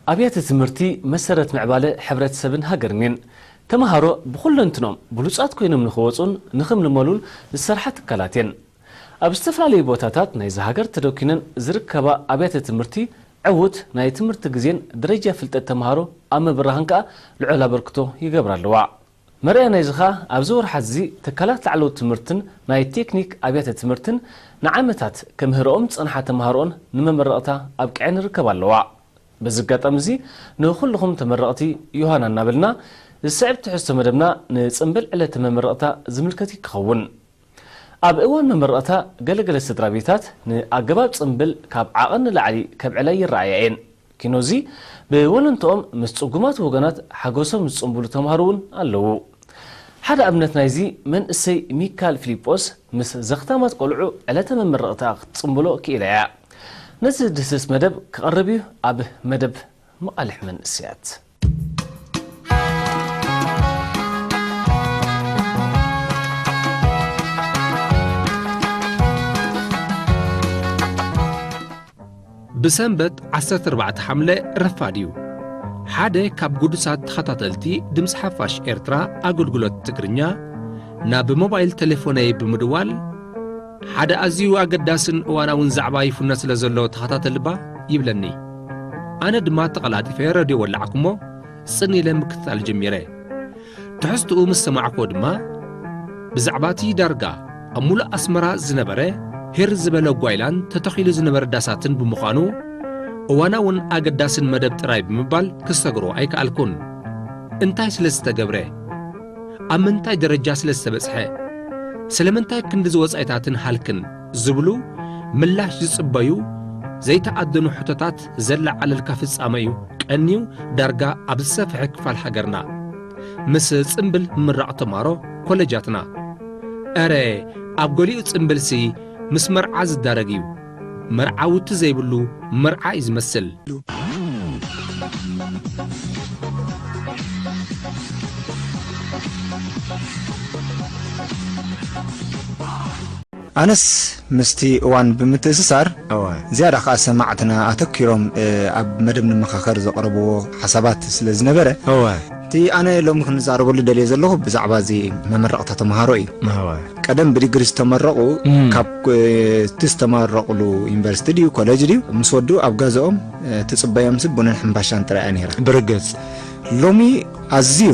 ኣብያተ ትምህርቲ መሰረት ምዕባለ ሕብረተሰብን ሃገርን እየን። ተምሃሮ ብኹለንትኖም ብሉጻት ኮይኖም ንኽወጹን ንኽምልመሉን ዝሰርሓ ትካላት እየን። ኣብ ዝተፈላለዩ ቦታታት ናይዚ ሃገር ተደኪነን ዝርከባ ኣብያተ ትምህርቲ ዕዉት ናይ ትምህርቲ ግዜን ደረጃ ፍልጠት ተምሃሮ ኣብ ምብራህን ከኣ ልዑል ኣበርክቶ ይገብራ ኣለዋ። መርኣያ ናይዚ ኸኣ ኣብዚ ወርሓት እዚ ትካላት ላዕለዎት ትምህርትን ናይ ቴክኒክ ኣብያተ ትምህርትን ንዓመታት ከምህርኦም ዝጸንሓ ተምሃሮኦን ንመመረቕታ ኣብቂዐን ይርከባ ኣለዋ። በዚ ኣጋጣሚ እዚ ንኹልኹም ተመረቕቲ ዮሃና እናበልና ዝስዕብ ትሕዝቶ መደብና ንጽምብል ዕለተ መመረቕታ ዝምልከት እዩ ክኸውን። ኣብ እዋን መመረቕታ ገለገለ ስድራ ቤታት ንኣገባብ ጽምብል ካብ ዓቐን ንላዕሊ ከብዕላ ይረኣያ እየን። ኪኖዚ ብወለንትኦም ምስ ጽጉማት ወገናት ሓጎሶም ዝጽንብሉ ተምሃሮ እውን ኣለዉ። ሓደ ኣብነት ናይዚ መንእሰይ ሚካል ፊሊጶስ ምስ ዘኽታማት ቆልዑ ዕለተ መመረቕታ ክትጽንብሎ ክኢላ እያ። ነዚ ድህስስ መደብ ክቐርብ እዩ ኣብ መደብ መቓልሕ መንእሰያት። ብሰንበት ዓሰርተ ኣርባዕተ ሓምለ ረፋድ እዩ። ሓደ ካብ ግዱሳት ተኸታተልቲ ድምፂ ሓፋሽ ኤርትራ ኣገልግሎት ትግርኛ ናብ ሞባይል ቴሌፎነይ ብምድዋል፣ ሓደ ኣዝዩ ኣገዳስን እዋናውን ዛዕባ ይፍኖ ስለ ዘሎ ተኸታተልባ ይብለኒ። ኣነ ድማ ተቐላጢፈ ረድዮ ወላዕኩሞ ጽን ኢለ ምክትታል ጀሚረ። ትሕዝትኡ ምስ ሰማዕኩዎ ድማ፣ ብዛዕባ እቲ ዳርጋ ኣብ ሙሉእ ኣስመራ ዝነበረ ሄር ዝበለ ጓይላን ተተኺሉ ዝነበረ ዳሳትን ብምዃኑ፣ እዋናውን ኣገዳስን መደብ ጥራይ ብምባል ክሰግሮ ኣይከኣልኩን። እንታይ ስለ ዝተገብረ? ኣብ ምንታይ ደረጃ ስለ ዝተበጽሐ? ስለምንታይ ክንድዚ ወጻኢታትን ሃልክን? ዝብሉ ምላሽ ዝጽበዩ ዘይተኣደኑ ሕቶታት ዘለዓለልካ ፍጻመ እዩ ቀንዩ ዳርጋ ኣብ ዝሰፍሐ ክፋል ሃገርና። ምስ ጽምብል ምምራቕ ተማሮ ኮለጃትና። እረ፣ ኣብ ገሊኡ ጽምብልሲ ምስ መርዓ ዝዳረግ እዩ። መርዓውቲ ዘይብሉ መርዓ እዩ ዝመስል። ኣነስ ምስቲ እዋን ብምትእስሳር፣ እወ። ዝያዳ ኸኣ ሰማዕትና ኣተኲሮም፣ እ፣ ኣብ መደብ ንመኻኸር ዘቕረብዎ ሓሳባት ስለ ዝነበረ፣ እወ። እቲ ኣነ ሎሚ ክንዛረበሉ ደልየ ዘለኹ ብዛዕባ እዚ መመረቕታ ተምሃሮ እዩ። እወ። ቀደም ብዲግሪ ዝተመረቑ፣ እም። ካብ፣ እ፣ እቲ ዝተመረቑሉ ዩኒቨርሲቲ ድዩ ኮሌጅ ድዩ፣ ምስ ወዱ ኣብ ገዝኦም፣ እ፣ ትጽበዮምሲ ቡንን ሕምባሻን ጥራይ እያ ነይራ። ብርግጽ። ሎሚ ኣዝዩ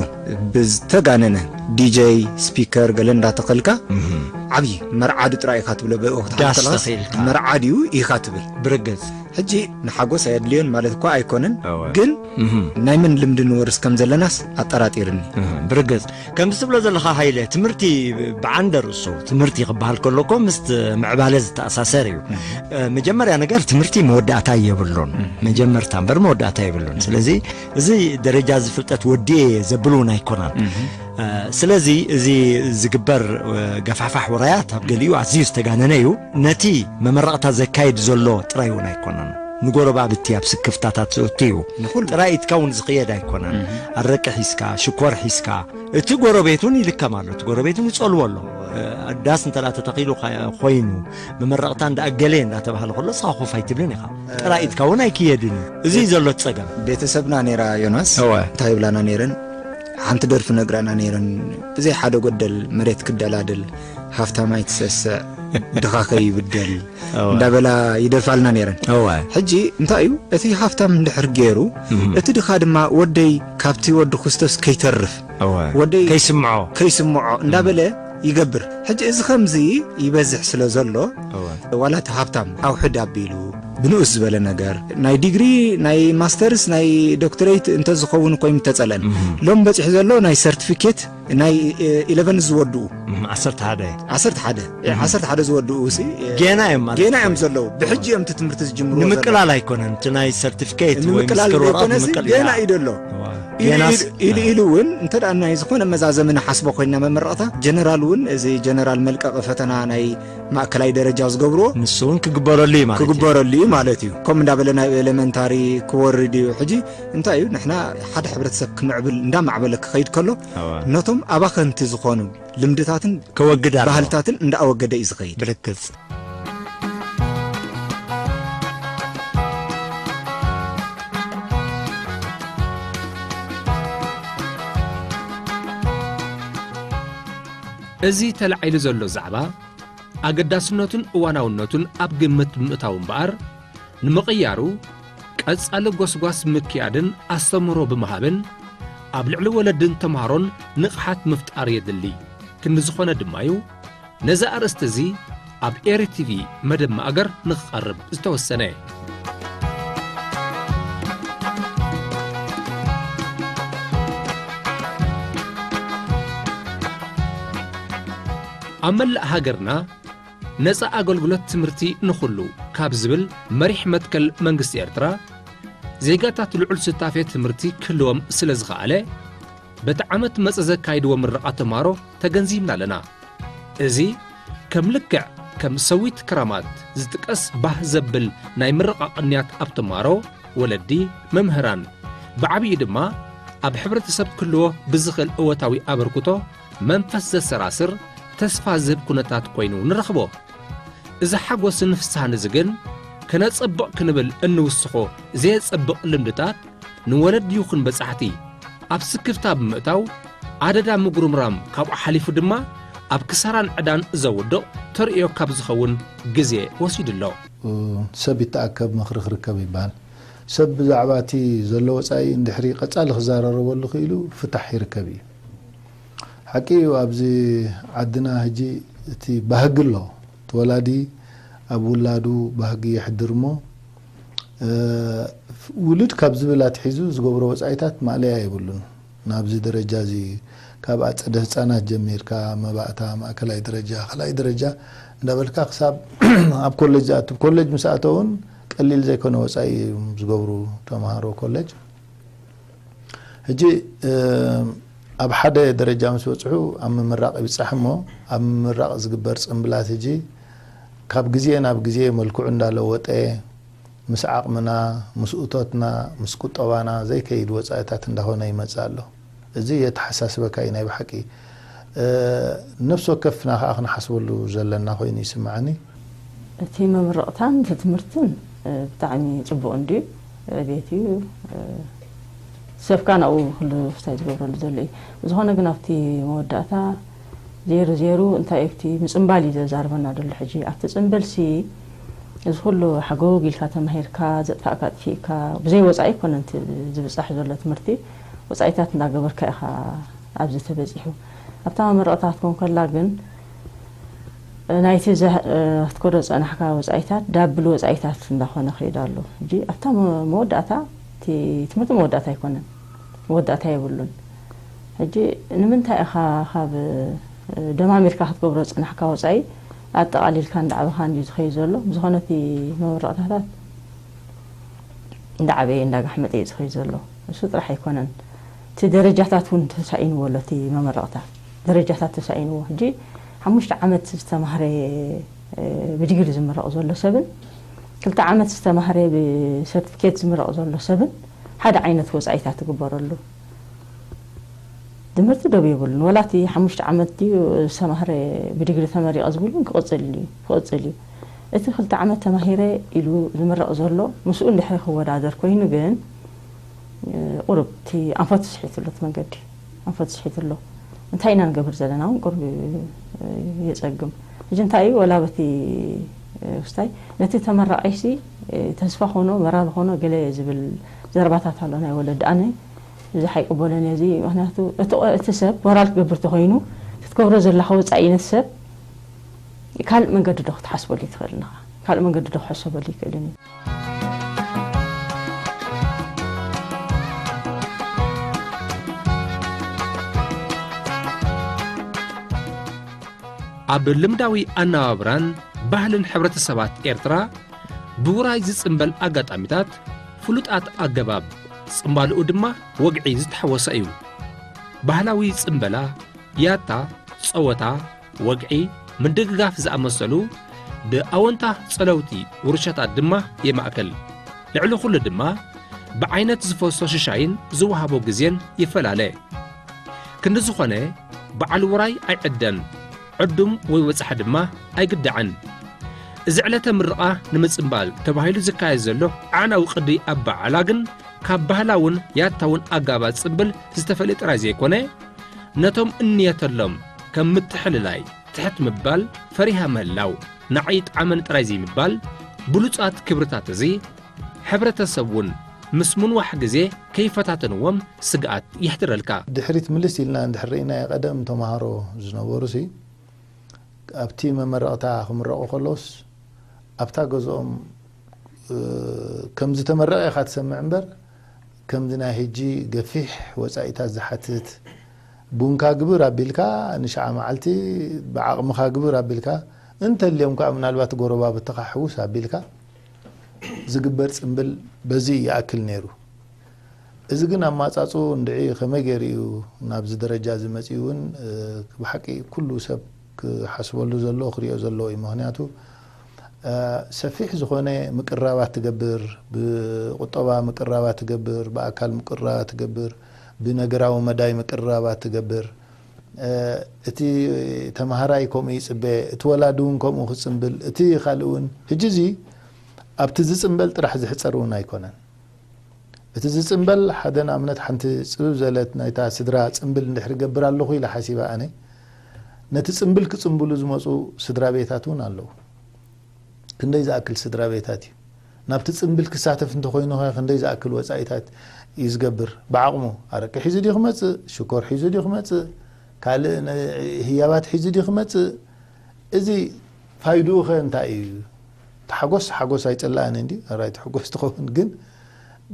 ብዝተጋነነ ዲጀይ፣ ስፒከር ገለ እንዳተኸልካ፣ እህ። ዓብዪ መርዓዲ ጥራይ ኢኻ ትብሎ፣ ብእኡ ክትሓልፍ ዳስ ከለኻስ ተኺልካ። መርዓዲዩ ኢኻ ትብል። ብርግጽ። ሕጂ ንሓጎስ ኣየድልዮን ማለት እኳ ኣይኮነን፣ እወ። ግን እህ። ናይ መን ልምዲ ንወርስ ከም ዘለናስ ኣጠራጢርኒ። እህ፣ ብርግጽ። ከምዚ ትብሎ ዘለኻ ሃይለ፣ ትምህርቲ ብዓንደ ርእሱ፣ ትምህርቲ ክበሃል ከሎ እኮ ምስ ምዕባለ ዝተኣሳሰር እዩ። እህ። እ፣ መጀመርያ ነገር ትምህርቲ መወዳእታ የብሉን። እህ። መጀመርታ እምበር መወዳእታ የብሉን። ስለዚ እዚ ደረጃ እዚ ፍልጠት ወዲኤ ዘብሉ እውን ኣይኮናን። እህ። እ፣ ስለዚ እዚ ዝግበር፣ እ፣ ገፋሕፋሕ ውራያት ኣብ ገሊኡ ኣዝዩ ዝተጋነነ እዩ። ነቲ መመረቕታ ዘካይድ ዘሎ ጥራይ እውን ኣይኮነን። ንጎረባብቲ ኣብ ስክፍታታት ዘእቱ እዩ። ንኹሉ። ጥራይ ኢድካ እውን ዝኽየድ ኣይኮነን። እህ። ኣረቂ ሒዝካ፣ ሽኮር ሒዝካ፣ እቲ ጎረቤት እውን ይልከም ኣሎ። እቲ ጎረቤት እውን ይጸልዎ ኣሎ። እ፣ ዳስ እንተ ደኣ ተተኺሉ ኸ-፣ ኮይኑ፣ መመረቕታ እንዳ ኣገለ እንዳተባህለ ከሎ፣ ንስኻ ኮፍ ኣይትብልን ኢኻ። ጥራይ ኢድካ እውን ኣይክየድን እዩ። እዚ እዩ ዘሎ ጸገም። ቤተሰብና ነይራ ዮናስ፣ እወ። እንታይ ይብላና ነይረን? ሓንቲ ደርፊ ነግረና ነይረን። ብዘይ ሓደ ጎደል መሬት ክደላድል፣ ሃፍታም ኣይትሰስዕ፣ ድኻ ከይብደል እወ። እንዳበላ ይደርፋልና ነይረን። እወ። ሕጂ እንታይ እዩ? እቲ ሃፍታም እንድሕር ገይሩ፣ እም። እቲ ድኻ ድማ ወደይ ካብቲ ወዲ ክርስቶስ ከይተርፍ፣ እወ። ወደይ ከይስምዖ። ከይስምዖ እንዳበለ ይገብር። ሕጂ እዚ ከምዚ ይበዝሕ ስለ ዘሎ፣ እወ። ዋላ እቲ ሃብታም ኣውሕድ ኣቢሉ ብንኡስ ዝበለ ነገር፣ ናይ ዲግሪ፣ ናይ ማስተርስ፣ ናይ ዶክተሬት እንተዝኸውን እኮ ይምተጸለን። እህ። ሎም በጺሑ ዘሎ ናይ ሰርቲፊኬት፣ ናይ፣ እ፣ ኢለቨን ዝወድኡ። እህ፣ ዓሰርተ ሓደ። ዓሰርተ ሓደ። እህ። ዓሰርተ ሓደ ዝወድኡ ሲ፣ እ፣ ጌና እዮም ማለት ጌና እዮም እኮ። ዘለዉ። ብሕጂ እዮም እቲ ትምህርቲ ዝጅምርዎ ዘለዉ። ንምቅላል ኣይኮነን፣ እቲ ናይ ሰርቲፊኬት ወይ ንምቅላል ምስክር ወረቐት ዘይኮነሲ ንምቅላል። ጌና እዩ ዘሎ። እዋ። ኢሉ፣ ጌናስ ኢሉ፣ ኢሉ፣ ኢሉ እውን እንተ ደኣ ናይ ዝኾነ መዛዘሚ ንሓስቦ ኮይንና መመረቕታ፣ ጀነራል እውን እዚ ጀነራል መልቀቒ ፈተና ናይ ማእከላይ ደረጃ ዝገብርዎ፣ ንሱ እውን ክግበረሉ እዩ ማለት እዩ። ክግበረሉ እዩ ማለት እዩ። ከምኡ እንዳበለ ናብ ኤሌመንታሪ ክወርድ እዩ። ሕጂ እንታይ እዩ፣ ንሕና ሓደ ሕብረተሰብ ክምዕብል፣ እንዳማዕበለ ክኸይድ ከሎ፣ እዋ። ነቶም ኣባኸንቲ ዝኾኑ ልምድታትን ከወግድ ኣለዎ። ባህልታትን እንዳኣወገደ እዩ ዝኸይድ። ብርግጽ። እዚ ተላዒሉ ዘሎ ዛዕባ ኣገዳስነቱን እዋናውነቱን ኣብ ግምት ብምእታው እምበኣር፣ ንምቕያሩ ቀጻሊ ጎስጓስ ምክያድን ኣስተምህሮ ብምሃብን ኣብ ልዕሊ ወለድን ተምሃሮን ንቕሓት ምፍጣር የድሊ። ክንዲ ዝኾነ ድማ እዩ ነዚ ኣርእስቲ እዚ ኣብ ኤሪ ቲቪ መደብ ማእገር ንኽቐርብ ዝተወሰነ። ኣብ መላእ ሃገርና ነጻ ኣገልግሎት ትምህርቲ ንኹሉ ካብ ዝብል መሪሕ መትከል መንግስቲ ኤርትራ፣ ዜጋታት ልዑል ስታፌ ትምህርቲ ክህልዎም ስለ ዝኸኣለ፣ በቲ ዓመት መጸ ዘካይድዎ ምረቓ ተምሃሮ ተገንዚብና ኣለና። እዚ ከም ልክዕ ከም ሰዊት ክራማት ዝጥቀስ ባህ ዘብል ናይ ምረቓ ቅንያት ኣብ ተምሃሮ፣ ወለዲ፣ መምህራን፣ ብዓቢኡ ድማ ኣብ ሕብረተሰብ ክህልዎ ብዝኽእል እወታዊ ኣበርክቶ መንፈስ ዘሰራስር ተስፋ ዝህብ ኩነታት ኮይኑ ንረኽቦ። እዚ ሓጎስን ፍስሃን እዚ ግን ከነጸብቕ ክንብል እንውስኾ ዘየጸብቕ ልምድታት ንወለድ ይኹን በጻሕቲ ኣብ ስክፍታ ብምእታው ኣደዳ ምጉርምራም ካብኡ ሓሊፉ ድማ ኣብ ክሳራን ዕዳን ዘውድቕ ተርእዮ ካብ ዝኸውን ግዜ ወሲዱ ኣሎ። ሰብ ይተኣከብ ምኽሪ ክርከብ ይበሃል። ሰብ ብዛዕባ እቲ ዘሎ ወጻኢ እንድሕሪ ቀጻሊ ክዘራረበሉ ክኢሉ ፍታሕ ይርከብ እዩ። ሓቂ እዩ፣ ኣብዚ ዓድና ሕጂ እቲ ባህጊ ኣሎ። እቲ ወላዲ ኣብ ውላዱ ባህጊ የሕድር እሞ፣ እ፣ ውሉድ ካብ ዝብል ኣትሒዙ ዝገብሮ ወጻኢታት ማእለያ የብሉን። ናብዚ ደረጃ እዚ ካብ ኣጸደ ህጻናት ጀሚርካ መባእታ፣ ማእከላይ ደረጃ፣ ካልኣይ ደረጃ እንዳበልካ ክሳብ ኣብ ኮሌጅ ዝኣቱ፣ ኮሌጅ ምስ ኣተውን ቀሊል ዘይኮነ ወጻኢ እዮም ዝገብሩ ተምሃሮ ኮሌጅ። ሕጂ፣ እ፣ ኣብ ሓደ ደረጃ ምስ በጽሑ ኣብ ምምራቕ ይብጻሕ እሞ፣ ኣብ ምምራቕ ዝግበር ጽምብላት ሕጂ ካብ ግዜ ናብ ግዜ መልክዑ እንዳለወጠ፣ ምስ ዓቕምና፣ ምስ እቶትና፣ ምስ ቁጠባና ዘይከይድ ወጻኢታት እንዳኾነ ይመጽእ ኣሎ። እዚ የተሓሳስበካ እዩ ናይ ብሓቂ። እ፣ ነፍሲ ወከፍና ከኣ ክንሓስበሉ ዘለና ኮይኑ ይስምዓኒ። እቲ መምረቕታን እቲ ትምህርትን፣ እ፣ ብጣዕሚ ጽቡቕ እንድዩ፣ ዕብየት እዩ። እ፣ ሰብካ ናብኡ ኩሉ ፍታይ ዝገብረሉ ዘሎ እዩ። ብዝኾነ ግን ኣብቲ መወዳእታ ዜሩ ዜሩ እንታይ እዩ እቲ ምጽንባል እዩ ዘዛርበና ዘሎ ሕጂ። ኣብቲ ጽንበልሲ እዚ ኩሉ ሓጎግ ኢልካ ተማሂርካ፣ ዘጥፋእካ ኣጥፊእካ፣ ብዘይ ወጻኢ ኣይኮነን እቲ ዝብጻሕ ዘሎ ትምህርቲ። ወጻኢታት እንዳገበርካ ኢኻ ኣብዚ ተበጺሑ። ኣብታ መመረቕታ ክትኮን ከላ ግን፣ ናይቲ ዘ-፣ ክትከዶ ዝጸናሕካ ወጻኢታት ዳብል ወጻኢታት እንዳኾነ ክይድ ኣሎ። ሕጂ ኣብታ መ-፣ መወዳእታ፣ እቲ ትምህርቲ መወዳእታ ኣይኮነን፣ መወዳእታ የብሉን። ሕጂ ንምንታይ ኢኻ ካብ ደማሚርካ ክትገብሮ ዝጸናሕካ ወጻኢ ኣጠቓሊልካ እንዳዓበኻ እንድዩ ዝኸይድ ዘሎ። ብዝኾነ እቲ መመረቕታታት እንዳዓበየ እንዳጋሕመጠ እዩ ዝኸይድ ዘሎ። እሱ ጥራሕ ኣይኮነን፣ እቲ ደረጃታት እውን ተሳኢንዎ ኣሎ። እቲ መመረቕታ ደረጃታት ተሳኢንዎ። ሕጂ ሓሙሽተ ዓመት ዝተማህረ፣ እ፣ ብዲግሪ ዝምረቕ ዘሎ ሰብን ክልተ ዓመት ዝተማህረ ብሰርቲፊኬት ዝምረቕ ዘሎ ሰብን ሓደ ዓይነት ወጻኢታት ትግበረሉ። ትምህርቲ ደው የብሉን። ወላ እቲ ሓሙሽተ ዓመት ድዩ ዝተማህረ ብዲግሪ ተመሪቐ ዝብል እውን ክቕጽል እዩ፣ ክቕጽል እዩ። እቲ ክልተ ዓመት ተማሂረ ኢሉ ዝምረቕ ዘሎ ምስኡ እንድሕሪ ክወዳደር ኮይኑ ግን፣ እ፣ ቁሩብ እቲ ኣንፈቱ ስሒቱ ኣሎ፣ እቲ መንገዲ ኣንፈቱ ስሒቱ ኣሎ። እንታይ ኢና ንገብር ዘለና እውን ቁሩብ፣ እ፣ የጸግም። ሕጂ እንታይ እዩ ወላ በቲ፣ እ፣ ውስታይ ነቲ ተመራቓይሲ፣ እ፣ ተስፋ ኾኖ፣ በራሪ ኾኖ ገለ ዝብል ዘረባታት ኣሎ ናይ ወለዲ። ኣነ እዚ ሓይቅበሎን እዚ፣ ምኽንያቱ እቲ ቆ-፣ እቲ ሰብ ሞራል ክገብር ተኾይኑ፣ ክትገብሮ ዘለኻ ወጻኢነት ሰብ ካልእ መንገዲ ዶ ክትሓስበሉ ይትኽእል ኢኻ? ካልእ መንገዲ ዶ ክሕሰበሉ ይክእልን እዩ? ኣብ ልምዳዊ ኣነባብራን ባህልን ሕብረተሰባት ኤርትራ፣ ብውራይ ዝጽንበል ኣጋጣሚታት ፍሉጣት ኣገባብ ጽምባልኡ ድማ ወግዒ ዝተሓወሰ እዩ። ባህላዊ ጽምበላ፣ ያታ፣ ጸወታ፣ ወግዒ፣ ምድግጋፍ ዝኣመሰሉ ብኣወንታ ጸለውቲ ውርሻታት ድማ የማእክል። ልዕሊ ኩሉ ድማ ብዓይነት ዝፈሶ ሽሻይን ዝወሃቦ ግዜን ይፈላለ። ክንዲ ዝኾነ፣ በዓል ውራይ ኣይዕደን፣ ዕዱም ወይ ወጻሒ ድማ ኣይግዳዕን። እዚ ዕለተ ምርቓ ንምጽንባል ተባሂሉ ዝካየድ ዘሎ ኣዕናዊ ቅዲ ኣበዓዕላ ግን ካብ ባህላውን ያታውን ኣጋባብ ጽምብል ዝተፈልየ ጥራይ ዘይኮነ፣ ነቶም እንየተሎም ከም ምትሕልላይ፣ ትሕት ምባል፣ ፈሪሃ ምህላው፣ ንዓይ ይጥዓመኒ ጥራይ ዘይምባል፣ ብሉጻት ክብርታት እዚ፣ ሕብረተሰብ እውን ምስ ምንዋሕ ግዜ ከይፈታተንዎም ስግኣት የሕድረልካ። ድሕሪት ምልስ ኢልና እንድሕር ርኢናዮ፣ ቀደም ተምሃሮ ዝነበሩሲ፣ ኣብቲ መመረቕታ ክምረቑ ከለውስ፣ ኣብታ ገዝኦም፣ እ፣ ከም ዝተመረቐ ኢኻ ትሰምዕ እምበር፣ ከምዚ ናይ ሕጂ ገፊሕ ወጻኢታት ዝሓትት፣ ቡንካ ግብር ኣቢልካ፣ ንሽዓ መዓልቲ ብዓቕምኻ ግብር ኣቢልካ፣ እንተልዮም ከኣ ምናልባት ጎረባብትኻ ሕውስ ኣቢልካ ዝግበር ጽምብል በዚ ይኣክል ነይሩ። እዚ ግን ኣማጻጽኡ እንድዒ ከመይ ገይሩ እዩ ናብዚ ደረጃ እዚ መጺኡ እውን፣ እ፣ ብሓቂ ኩሉ ሰብ ክሓስበሉ ዘለዎ፣ ክሪኦ ዘለዎ እዩ። ምኽንያቱ፣ እ፣ ሰፊሕ ዝኾነ ምቅርራባት ትገብር፣ ብቁጠባ ምቅርራባት ትገብር፣ ብኣካል ምቅርራባት ትገብር፣ ብነገራዊ መዳይ ምቅርራባት ትገብር። እ፣ እቲ ተማሃራይ ከምኡ ይጽበ፣ እቲ ወላዲ እውን ከምኡ ክጽምብል፣ እቲ ካልእ እውን። ሕጂ እዚ ኣብቲ ዝጽምበል ጥራሕ ዝሕጸር እውን ኣይኮነን። እቲ ዝጽምበል ሓደ ንኣብነት ሓንቲ ጽብብ ዘለት ናይታ ስድራ ጽምብል እንድሕር እገብር ኣለኹ ኢለ ሓሲበ ኣነ፣ ነቲ ጽምብል ክጽምብሉ ዝመጹ ስድራ ቤታት እውን ኣለዉ። ክንደይ ዝኣክል ስድራ ቤታት እዩ? ናብቲ ጽምብል ክሳተፍ እንተኾይኑ ኸ ክንደይ ዝኣክል ወጻኢታት እዩ ዝገብር? ብዓቕሙ ኣረቂ ሒዙ ድዩ ክመጽእ? ሽኮር ሒዙ ድዩ ክመጽእ? ካልእ ነ-፣ ህያባት ሒዙ ድዩ ክመጽእ? እዚ ፋይድኡ ኸ እንታይ እዩ? ተሓጎስ፣ ሓጎስ ኣይጸላእን እንዲ፣ ኣራይ ተሕጎስ ትኸውን፣ ግን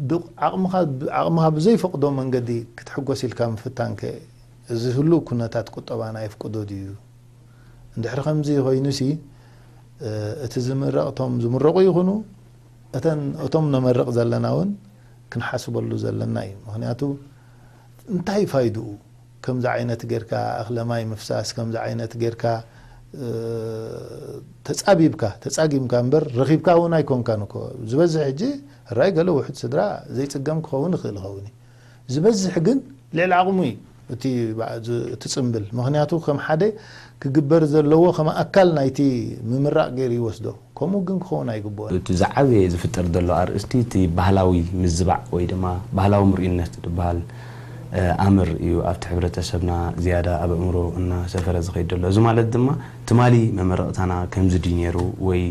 ብ-፣ ዓቕምኻ፣ ዓቕምኻ ብዘይፈቕዶ መንገዲ ክትሕጎስ ኢልካ ምፍታን ከ፣ እዚ ህሉው ኩነታት ቁጠባና የፍቅዶ ድዩ? እንድሕሪ ከምዚ ኮይኑሲ፣ እ፣ እቲ ዝምረቕ፣ እቶም ዝምረቑ ይኹኑ፣ እተን፣ እቶም ነመርቕ ዘለና እውን ክንሓስበሉ ዘለና እዩ። ምኽንያቱ እንታይ ፋይድኡ? ከምዚ ዓይነት ጌርካ እኽለ ማይ ምፍሳስ፣ ከምዚ ዓይነት ጌርካ፣ እ፣ ተጻቢብካ፣ ተጻጊምካ እምበር ረኺብካ እውን ኣይኮንካን እኮ። ዝበዝሕ ሕጂ ሕራይ ገለ ውሑድ ስድራ ዘይጽገም ክኸውን ይኽእል ይኸውን እዩ። ዝበዝሕ ግን ልዕሊ ዓቕሙ እዩ እቲ ባ-፣ ዝ-፣ እቲ ጽምብል። ምኽንያቱ ከም ሓደ ክግበር ዘለዎ ከም ኣካል ናይቲ ምምራቕ ገይሩ ይወስዶ። ከምኡ ግን ክኸውን ኣይግብኦን። እቲ ዝዓበየ ዝፍጠር ዘሎ ኣርእስቲ እቲ ባህላዊ ምዝባዕ ወይ ድማ ባህላዊ ምርኢነት ዝበሃል፣ እ፣ ኣምር እዩ ኣብቲ ሕብረተሰብና ዝያዳ ኣብ ኣእምሮ እናሰፈረ ዝኸይድ ዘሎ። እዚ ማለት ድማ ትማሊ መመረቕታና ከምዚ ድዩ ነይሩ ወይ፣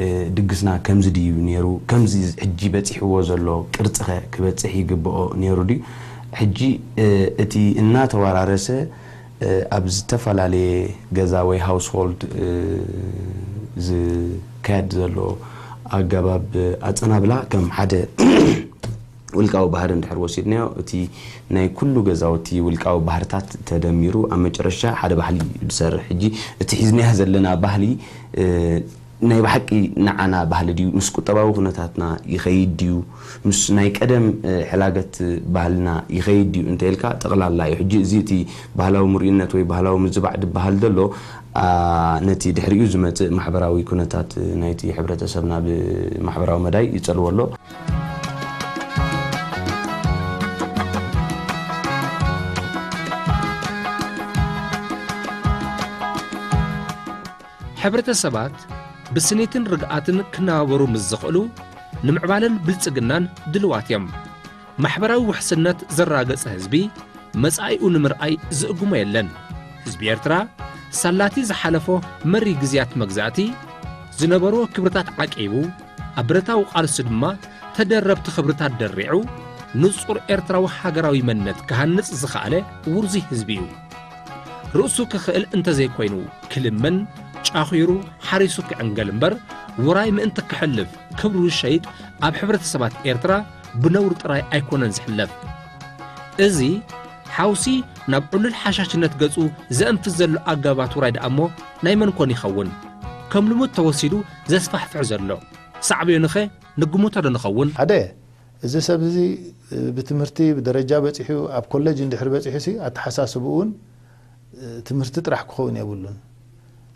እ፣ ድግስና ከምዚ ድዩ ነይሩ፣ ከምዚ ሕጂ በጺሕዎ ዘሎ ቅርጺኸ ክበጽሕ ይግብኦ ነይሩ ድዩ? ሕጂ፣ እ፣ እቲ እናተወራረሰ፣ እ፣ ኣብ ዝተፈላለየ ገዛ ወይ ሃውስሆልድ፣ እ፣ ዝካየድ ዘሎ ኣገባብ ኣጸናብላ ከም ሓደ ውልቃዊ ባህሪ እንድሕር ወሲድናዮ፣ እቲ ናይ ኩሉ ገዛውቲ ውልቃዊ ባህርታት ተደሚሩ ኣብ መጨረሻ ሓደ ባህሊ እዩ ዝሰርሕ። ሕጂ እቲ ሒዝናዮ ዘለና ባህሊ፣ እ፣ ናይ ብሓቂ ንዓና ባህሊ ድዩ? ምስ ቁጠባዊ ኩነታትና ይኸይድ ድዩ? ምስ ናይ ቀደም፣ እ፣ ሕላገት ባህልና ይኸይድ ድዩ እንተ ኢልካ፣ ጠቕላላ እዩ። ሕጂ እዚ እቲ ባህላዊ ምርኢነት ወይ ባህላዊ ምዝባዕ ዝበሃል ዘሎ፣ ኣ፣ ነቲ ድሕሪኡ ዝመጽእ ማሕበራዊ ኩነታት ናይቲ ሕብረተሰብና ብማሕበራዊ መዳይ ይጸልዎ ኣሎ። ሕብረተሰባት ብስኒትን ርግኣትን ክነባበሩ ምስ ዝኽእሉ፣ ንምዕባለን ብልጽግናን ድልዋት እዮም። ማሕበራዊ ውሕስነት ዘረጋገጸ ህዝቢ፣ መጻኢኡ ንምርኣይ ዝእግሞ የለን። ህዝቢ ኤርትራ፣ ሳላቲ ዝሓለፎ መሪር ግዜያት መግዛእቲ፣ ዝነበርዎ ክብርታት ዓቂቡ፣ ኣብ ብረታዊ ቃልሱ ድማ ተደረብቲ ክብርታት ደሪዑ፣ ንጹር ኤርትራዊ ሃገራዊ መንነት ክሃንጽ ዝኸኣለ ውርዙይ ህዝቢ እዩ። ርእሱ ክኽእል እንተዘይኮይኑ ክልምን፣ ጫኺሩ፣ ሓሪሱ ክዕንገል እምበር፣ ውራይ ምእንቲ ክሕልፍ ክብሩ ዝሸይጥ ኣብ ሕብረተሰባት ኤርትራ ብነውሪ ጥራይ ኣይኮነን ዝሕለፍ። እዚ ሓውሲ ናብ ዕሉል ሓሻሽነት ገጹ ዘእንፍት ዘሎ ኣገባባት ውራይ ደኣ እሞ ናይ መን ኮን ይኸውን? ከም ልሙድ ተወሲዱ ዘስፋሕፍሕ ዘሎ ሳዕቤኑኸ ንግምቶ ዶ ንኸውን? ሓደ፣ እዚ ሰብ እዚ ብትምህርቲ ብደረጃ በጺሑ፣ ኣብ ኮሌጅ እንድሕር በጺሑሲ፣ ኣተሓሳስብኡ እውን ትምህርቲ ጥራሕ ክኸውን የብሉን።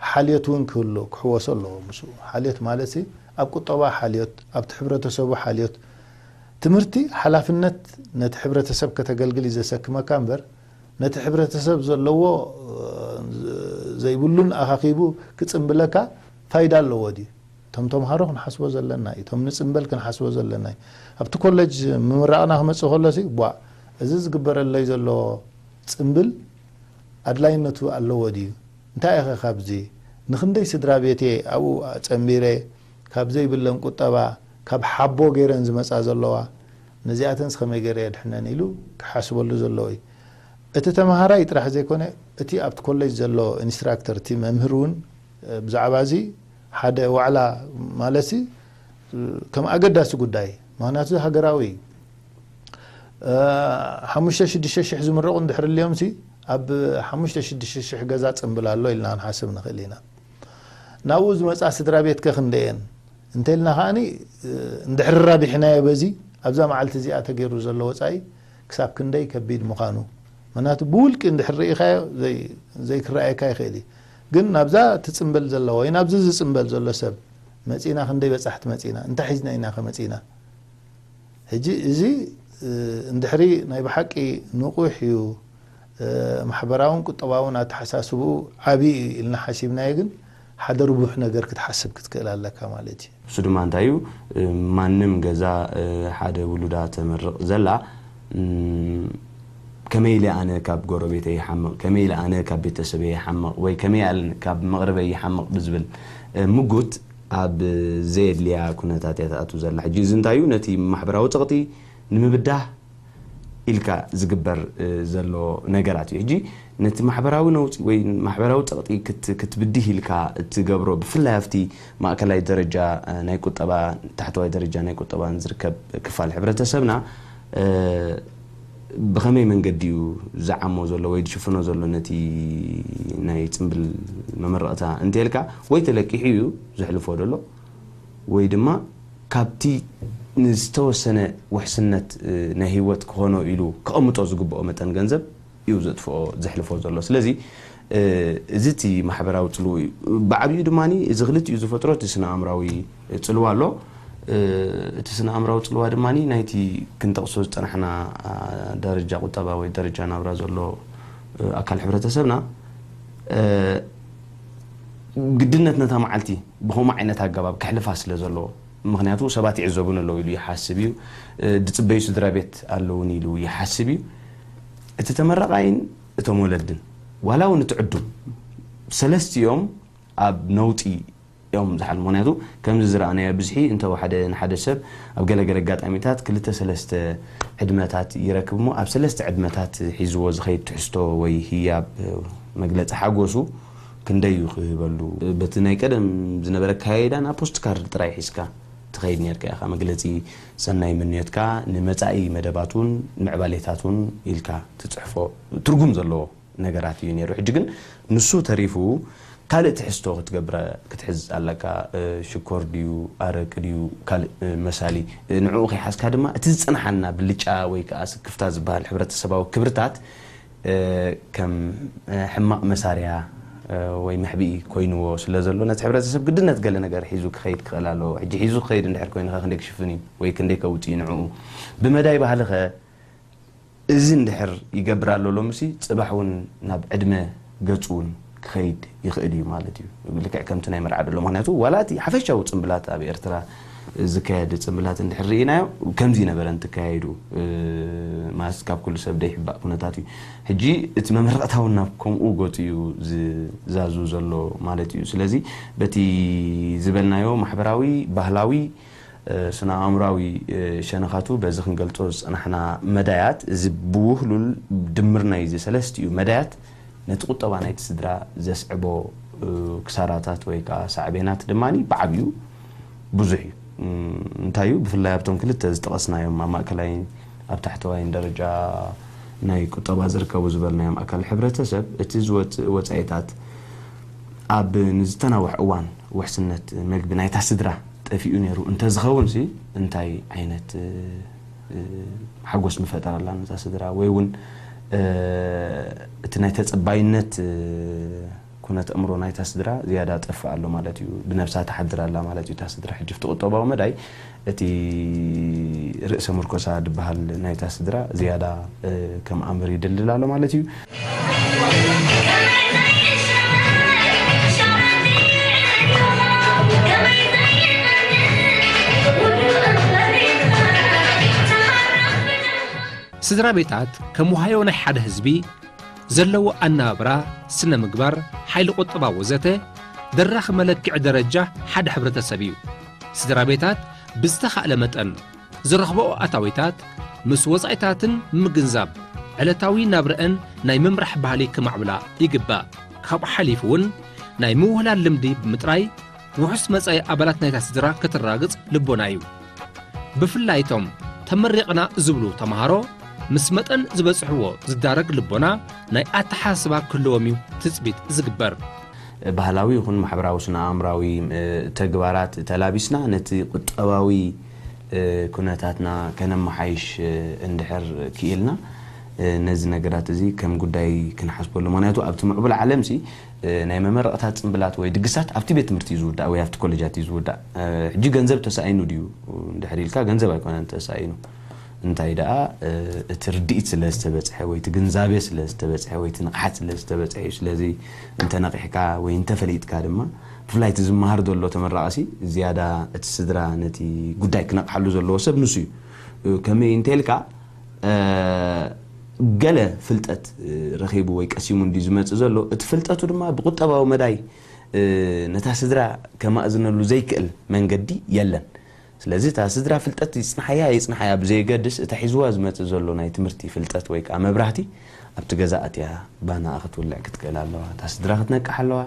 ሓልዮት እውን ክህሉ፣ ክሕወሶ ኣለዎ ምስኡ። ሓልዮት ማለትሲ፣ ኣብ ቁጠባ ሓልዮት፣ ኣብቲ ሕብረተሰቡ ሓልዮት። ትምህርቲ ሓላፍነት ነቲ ሕብረተሰብ ከተገልግል እዩ ዘሰክመካ እምበር፣ ነቲ ሕብረተሰብ ዘለዎ፣ እ፣ ዘይብሉን ኣኻኺቡ ክጽምብለካ ፋይዳ ኣለዎ ድዩ? እቶም ተምሃሮ ክንሓስቦ ዘለና እዩ። እቶም ንጽምበል ክንሓስቦ ዘለና እዩ። ኣብቲ ኮሌጅ ምምራቕና ክመጽእ ከሎሲ፣ ቧእ፣ እዚ ዝግበረለይ ዘሎ ጽምብል ኣድላይነቱ ኣለዎ ድዩ? እንታይ ኢኸ ካብዚ? ንኽንደይ ስድራ ቤት እየ ኣብኡ ኣጸንቢረ፣ ካብ ዘይብለን ቁጠባ፣ ካብ ሓቦ ገይረን ዝመጻ ዘለዋ፣ ነዚኣተንስ ከመይ ገይረ የድሕነን ኢሉ ክሓስበሉ ዘለዎ እዩ። እቲ ተመሃራይ ጥራሕ ዘይኮነ፣ እቲ ኣብቲ ኮሌጅ ዘሎ ኢንስትራክተር፣ እቲ መምህር እውን፣ እ፣ ብዛዕባ እዚ ሓደ ዋዕላ ማለትሲ፣ እ፣ ከም ኣገዳሲ ጉዳይ፣ ምኽንያቱ ሃገራዊ እዩ። እ፣ ሓሙሽተ ሽዱሽተ ሽሕ ዝምረቑ እንድሕር ኣልዮምሲ፣ ኣብ ሓሙሽተ ሽዱሽተ ሽሕ ገዛ ጽምብል ኣሎ ኢልና ክንሓስብ ንኽእል ኢና። ናብኡ ዝመጻ ስድራ ቤት ከ ክንደየን? እንተ ኢልና ከኣኒ፣ እ፣ እንድሕር ራቢሕናዮ በዚ፣ ኣብዛ መዓልቲ እዚኣ ተገይሩ ዘሎ ወጻኢ ክሳብ ክንደይ ከቢድ ምዃኑ። ምኽንያቱ ብውልቂ እንድሕር ርኢኻዮ ዘይ-፣ ዘይክረኣየካ ይኽእል እዩ። ግን ናብዛ ትጽምብል ዘሎ ወይ ናብዚ ዝጽምበል ዘሎ ሰብ መጺና፣ ክንደይ በጻሕቲ መጺና፣ እንታይ ሒዝና ኢና ከ መጺና? ሕጂ እዚ፣ እ፣ እንድሕሪ ናይ ብሓቂ ንቑሕ እዩ፣ እ፣ ማሕበራውን ቁጠባውን ኣተሓሳስብኡ ዓቢ እዩ ኢልና ሓሲብናዮ፣ ግን ሓደ ርቡሕ ነገር ክትሓስብ ክትክእል ኣለካ ማለት እዩ። እሱ ድማ እንታይ እዩ? እ፣ ማንም ገዛ፣ እ፣ ሓደ ውሉዳ ተመርቕ ዘላ፣ እም፣ ከመይ ኢለ ኣነ ካብ ጎረቤተይ ይሓምቕ፣ ከመይ ኢለ ኣነ ካብ ቤተሰበይ ይሓምቕ፣ ወይ ከመይ ኣል-፣ ካብ መቕርበይ ይሓምቕ ብዝብል፣ እ፣ ምጉት ኣብ ዘየድልያ ኩነታት እያ ትኣቱ ዘላ። ሕጂ እዚ እንታይ እዩ? ነቲ ማሕበራዊ ጸቕጢ ንምብዳህ ኢልካ ዝግበር፣ እ፣ ዘሎ ነገራት እዩ። ሕጂ ነቲ ማሕበራዊ ነውጺ ወይ ማሕበራዊ ጸቕጢ ክት-፣ ክትብድህ ኢልካ እትገብሮ፣ ብፍላይ ኣብቲ ማእከላይ ደረጃ፣ እ፣ ናይ ቁጠባ፣ ታሕተዋይ ደረጃ ናይ ቁጠባን ዝርከብ ክፋል ሕብረተሰብና፣ እ፣ ብኸመይ መንገዲ እዩ ዝዓሞ ዘሎ ወይ ዝሽፍኖ ዘሎ ነቲ ናይ ጽምብል መመረቕታ እንተልካ፣ ወይ ተለቂሑ እዩ ዘሕልፎ ዘሎ፣ ወይ ድማ ካብቲ ንዝተወሰነ ውሕስነት፣ እ፣ ናይ ህይወት ክኾኖ ኢሉ ከቐምጦ ዝግብኦ መጠን ገንዘብ እዩ ዘጥፍኦ፣ ዘሕልፎ ዘሎ። ስለዚ፣ እ፣ እዚ እቲ ማሕበራዊ ጽልው እዩ። ብዓብዩ ድማ እዚ ክልቲኡ ዝፈጥሮ እቲ ስነ ኣእምራዊ ጽልዋ ኣሎ። እ፣ እቲ ስነ ኣእምራዊ ጽልዋ ድማ ናይቲ ክንጠቕሶ ዝጸናሕና፣ አ፣ ደረጃ ቁጠባ ወይ ደረጃ ናብራ ዘሎ፣ እ፣ ኣካል ሕብረተሰብና፣ እ፣ ግድነት ነታ መዓልቲ ብኸምኡ ዓይነት ኣገባብ ከሕልፋ ስለ ዘለዎ፣ ምኽንያቱ ሰባት ይዕዘቡን ኣለዉ ኢሉ ይሓስብ እዩ። እ፣ ድጽበዩ ስድራ ቤት ኣለዉን ኢሉ ይሓስብ እዩ። እቲ ተመራቓይን እቶም ወለድን፣ ዋላ እውን እቲ ዕዱም፣ ሰለስቲኦም ኣብ ነውጢ እዮም ዝሓልፉ። ምኽንያቱ ከምዚ ዝረኣናዮ ብዝሒ እንተወሓደ ንሓደ ሰብ ኣብ ገለገለ ኣጋጣሚታት ክልተ ሰለስተ ዕድመታት ይረክብ እሞ፣ ኣብ ሰለስተ ዕድመታት ሒዝዎ ዝኸይድ ትሕዝቶ ወይ ህያብ፣ እ፣ መግለጺ ሓጎሱ ክንደይ እዩ ክህበሉ? በቲ ናይ ቀደም ዝነበረ ኣካያይዳ ናብ ፖስት ካርድ ጥራይ ሒዝካ ትኸይድ ነርካ ኢኻ። መግለጺ ሰናይ ምንዮትካ ንመጻኢ መደባቱን ምዕባሌታቱን ኢልካ ትጽሕፎ፣ ትርጉም ዘለዎ ነገራት እዩ ነይሩ። ሕጂ ግን ንሱ ተሪፉ ካልእ ትሕዝቶ ክትገብረ፣ ክትሕዝ ኣለካ። እ፣ ሽኮር ድዩ፣ ኣረቂ ድዩ፣ ካልእ፣ እ፣ መሳሊ፣ እ፣ ንዕኡ ከይሓዝካ ድማ እቲ ዝጸንሓና ብልጫ ወይ ከኣ ስክፍታ ዝበሃል ሕብረተሰባዊ ክብርታት፣ እ፣ ከም፣ እ፣ ሕማቕ መሳርያ፣ እ፣ ወይ መሕብኢ ኮይንዎ ስለ ዘሎ፣ ነቲ ሕብረተሰብ ግድነት ገለ ነገር ሒዙ ክኸይድ ክኽእል ኣለዎ። ሕጂ ሒዙ ክኸይድ እንድሕር ኮይኑ ከ ክንደይ ክሽፍን እዩ ወይ ክንደይ ከውጽእ እዩ ንዕኡ? ብመዳይ ባህሊ ከ እዚ እንድሕር ይገብር ኣሎ ሎምሲ፣ ጽባሕ እውን ናብ ዕድመ ገጹ እውን ክኸይድ ይኽእል እዩ ማለት እዩ። ልክዕ ከምቲ ናይ መርዓ ደሎ። ምኽንያቱ ዋላ እቲ ሓፈሻዊ ጽምብላት ኣብ ኤርትራ ዝካየድ ጽምብላት እንድሕር ርኢናዮ፣ ከምዚ ነበረ እንትካየዱ፣ እ፣ ማለት ካብ ኩሉ ሰብ ደይሕባእ ኩነታት እዩ። ሕጂ እቲ መመረቕታ እውን ናብ ከምኡ ገጹ እዩ ዝዛዙ ዘሎ ማለት እዩ። ስለዚ በቲ ዝበልናዮ ማሕበራዊ፣ ባህላዊ፣ እ፣ ስነ ኣእምራዊ፣ እ፣ ሸነኻቱ በዚ ክንገልጾ ዝጸናሕና መዳያት፣ እዚ ብውህሉል ድምር ናይ እዚ ሰለስቲኡ መዳያት ነቲ ቁጠባ ናይቲ ስድራ ዘስዕቦ፣ እ፣ ክሳራታት ወይ ከኣ ሳዕቤናት ድማ ብዓብዩ ብዙሕ እዩ። እም፣ እንታይ እዩ? ብፍላይ ኣብቶም ክልተ ዝጠቐስናዮም ኣብ ማእከላይን ኣብ ታሕተዋይን ደረጃ ናይ ቁጠባ ዝርከቡ ዝበልናዮም ኣካል ሕብረተሰብ፣ እቲ ዝወጽእ ወጻኢታት ኣብ ንዝተናውሕ እዋን ውሕስነት መግቢ ናይታ ስድራ ጠፊኡ ነይሩ እንተዝኸውን ሲ እንታይ ዓይነት፣ እ፣ እ፣ ሓጎስ ምፈጠረላ ነዛ ስድራ? ወይ እውን፣ እ፣ እቲ ናይ ተጸባይነት፣ እ፣ ኩነት ኣእምሮ ናይታ ስድራ ዝያዳ ጠፍእ ኣሎ ማለት እዩ። ብነብሳ ትሓድር ኣላ ማለት እዩ እታ ስድራ። ሕጂ ኣብቲ ቁጠባዊ መዳይ እቲ ርእሰ ምርኮሳ ዝበሃል ናይታ ስድራ ዝያዳ፣ እ፣ ከም ኣምር ይድልድል ኣሎ ማለት እዩ። ስድራ ቤታት ከም ውሃዮ ናይ ሓደ ህዝቢ ዘለዎ ኣነባብራ፣ ስነ ምግባር፣ ሓይሊ ቁጠባ ወዘተ ደራኺ መለክዒ ደረጃ ሓደ ሕብረተሰብ እዩ። ስድራ ቤታት ብዝተኻእለ መጠን ዝረኽበኦ ኣታዊታት ምስ ወጻኢታትን ምግንዛብ ዕለታዊ ናብረአን ናይ ምምራሕ ባህሊ ክማዕብላ ይግባእ። ካብኡ ሓሊፉ እውን ናይ ምውህላል ልምዲ ብምጥራይ ውሑስ መጻኢ ኣባላት ናይታ ስድራ ከተረጋግጽ ልቦና እዩ። ብፍላይ እቶም ተመሪቕና ዝብሉ ተምሃሮ ምስ መጠን ዝበጽሕዎ ዝዳረግ ልቦና ናይ ኣተሓሳስባ ክህልዎም እዩ ትጽቢት ዝግበር። ባህላዊ ይኹን ማሕበራዊ ስነ ኣእምራዊ ተግባራት ተላቢስና ነቲ ቁጠባዊ ኩነታትና ከነመሓይሽ እንድሕር ክኢልና ነዚ ነገራት እዚ ከም ጉዳይ ክንሓስበሉ። ምክንያቱ ኣብቲ ምዕቡል ዓለም ሲ ናይ መመረቕታት ጽምብላት ወይ ድግሳት ኣብቲ ቤት ትምህርቲ እዩ ዝውዳእ ወይ ኣብቲ ኮሌጃት እዩ ዝውዳእ። ሕጂ ገንዘብ ተሳኢኑ ድዩ እንድሕር ኢልካ፣ ገንዘብ ኣይኮነን ተሳኢኑ። እንታይ ደኣ እቲ ርድኢት ስለ ዝተበጽሐ ወይ እቲ ግንዛቤ ስለ ዝተበጽሐ ወይ እቲ ንቕሓት ስለ ዝተበጽሐ እዩ። ስለዚ እንተነቒሕካ ወይ እንተፈሊጥካ ድማ ብፍላይ እቲ ዝመሃር ዘሎ ተመራቒሲ ዝያዳ እቲ ስድራ ነቲ ጉዳይ ክነቕሓሉ ዘለዎ ሰብ ንሱ እዩ። ከመይ እንተልካ ገለ ፍልጠት ረኺቡ ወይ ቀሲሙ እንዲ ዝመጽእ ዘሎ፣ እቲ ፍልጠቱ ድማ ብቁጠባዊ መዳይ ነታ ስድራ ከማእዝነሉ ዘይክእል መንገዲ የለን። ስለዚ እታ ስድራ ፍልጠት ይጽንሓያ ይጽንሓያ ብዘየገድስ፣ እታ ሒዝዋ ዝመጽእ ዘሎ ናይ ትምህርቲ ፍልጠት ወይ ከኣ መብራህቲ ኣብቲ ገዛ ኣትያ ባናኣ ክትውልዕ ክትክእል ኣለዋ። እታ ስድራ ክትነቅሕ ኣለዋ።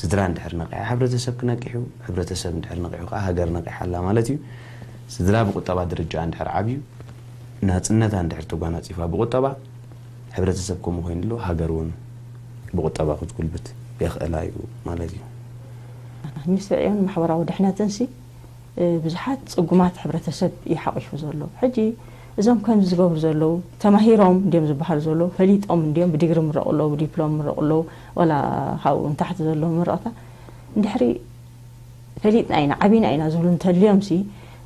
ስድራ እንድሕር ነቂሓ ሕብረተሰብ ክነቂሕ እዩ። ሕብረተሰብ እንድሕር ነቂሑ ከኣ ሃገር ነቂሓ ኣላ ማለት እዩ። ስድራ ብቁጠባ ደረጃ እንድሕር ዓብዩ፣ ናጽነታ እንድሕር ተጓናጺፋ ብቁጠባ፣ ሕብረተሰብ ከምኡ ኮይኑ ኣሎ፣ ሃገር እውን ብቁጠባ ክትጉልብት የኽእላ እዩ ማለት እዩ። ሚኒስትሪ ዕዮን ማሕበራዊ ድሕነትን ሲ ብዙሓት ጽጉማት ሕብረተሰብ እዩ ሓቒፉ ዘሎ። ሕጂ እዞም ከምዚ ዝገብሩ ዘለዉ ተማሂሮም እንድዮም ዝበሃሉ ዘለዉ፣ ፈሊጦም እንድዮም ብዲግሪ ምረቑ ኣለዉ፣ ብዲፕሎም ምረቑ ኣለዉ፣ ዋላ ካብኡ ንታሕቲ ዘለዉ ምረቕታ እንድሕሪ ፈሊጥና ኢና ዓቢና ኢና ዝብሉ እንተልዮም ሲ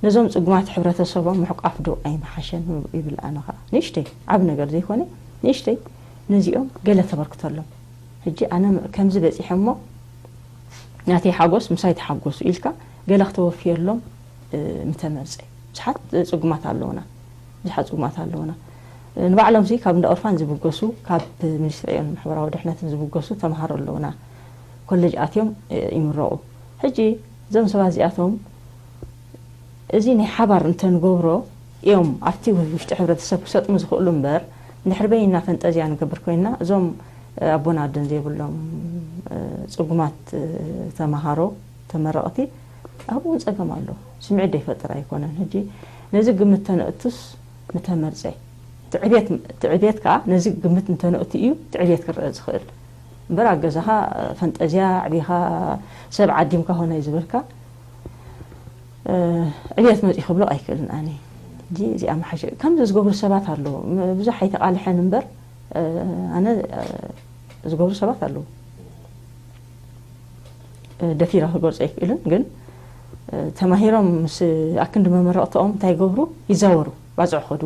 ነዞም ጽጉማት ሕብረተሰቦም ምሕቋፍ ዶ ኣይምሓሸን ይብል። ኣነ ኸዓ ንእሽተይ ዓቢ ነገር ዘይኮነ ንእሽተይ ነዚኦም ገለ ተበርክተሎም። ሕጂ ኣነ ከምዚ በጺሐ እሞ ናተይ ሓጎስ ምሳይ ተሓጎሱ ኢልካ ገለ ክተወፍየሎም ምተመርጸ። ብዙሓት ጽጉማት ኣለውና፣ ብዙሓት ጽጉማት ኣለውና። ንባዕሎም ሲ ካብ እንዳ ኦርፋን ዝብገሱ፣ ካብ ሚኒስትሪ ዕዮን ማሕበራዊ ድሕነትን ዝብገሱ ተምሃሮ ኣለውና። ኮሌጅ ኣትዮም ይምረቑ። ሕጂ እዞም ሰባት እዚኣቶም እዚ ናይ ሓባር እንተንገብሮ እዮም ኣብቲ ውሽጢ ሕብረተሰብ ክሰጥሙ ዝኽእሉ እምበር፣ እንድሕር በይንና ፈንጠዝያ ንገብር ኮይንና፣ እዞም ኣቦን ኣደን ዘይብሎም ጽጉማት ተምሃሮ ተመረቕቲ ኣብኡ እውን ጸገም ኣሎ። ስምዒት ዘይፈጥር ኣይኮነን። ሕጂ ነዚ ግምት ተነእቱስ ምተመርጸ። ትዕቤት ትዕቤት ከኣ ነዚ ግምት እንተነእቱ እዩ ትዕቤት ክረአ ዝኽእል። እምበር ኣብ ገዛኻ ፈንጠዝያ ኣዕቢኻ ሰብ ዓዲምካ ኾነ ዝበልካ ዕብየት መፂኡ ክብሎ ኣይክእልን ኣነ። እዚ እዚኣ መሓሸ ከምዚ ዝገብሩ ሰባት ኣለዉ። ብዙሕ ኣይተቃልሐን እምበር ኣነ ዝገብሩ ሰባት ኣለዉ። ደፊረ ክገልፆ ኣይክእልን፣ ግን ተማሂሮም ምስ ኣክንዲ መመረቕተኦም እንታይ ይገብሩ? ይዛወሩ። ባፅዕ ኸዱ፣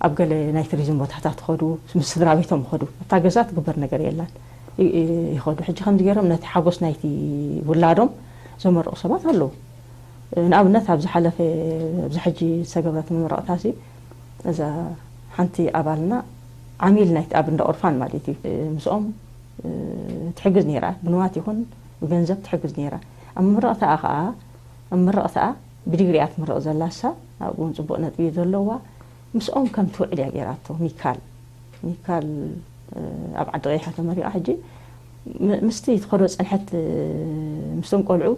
ኣብ ገለ ናይ ቱሪዝም ቦታታት ኸዱ፣ ምስ ስድራ ቤቶም ኸዱ። ኣብታ ገዛ ትግበር ነገር የላን። ይኸዱ። ሕጂ ከምዚ ገይሮም ነቲ ሓጎስ ናይቲ ውላዶም ዘመርቑ ሰባት ኣለዉ። ንኣብነት ኣብ ዝሓለፈ ኣብዚ ሕጂ ዝተገብረት መመረቕታ ሲ እዛ ሓንቲ ኣባልና ዓሚል ናይቲ ኣብ እንዳ ኦርፋን ማለት እዩ ምስኦም ትሕግዝ ነይራ፣ ብንዋት ይኹን ብገንዘብ ትሕግዝ ነይራ። ኣብ መመረቕታኣ ከዓ ኣብ መመረቕታኣ ብዲግሪ እያ ትምረቕ ዘላ እሳ ኣብኡ እውን ፅቡቕ ነጥቢ እዩ ዘለዋ። ምስኦም ከም ትውዕል እያ ገይራቶ። ሚካል ሚካል ኣብ ዓዲ ቀይሓ ተመሪቓ ሕጂ ምስቲ ትኸዶ ፀንሐት ምስቶም ቆልዑ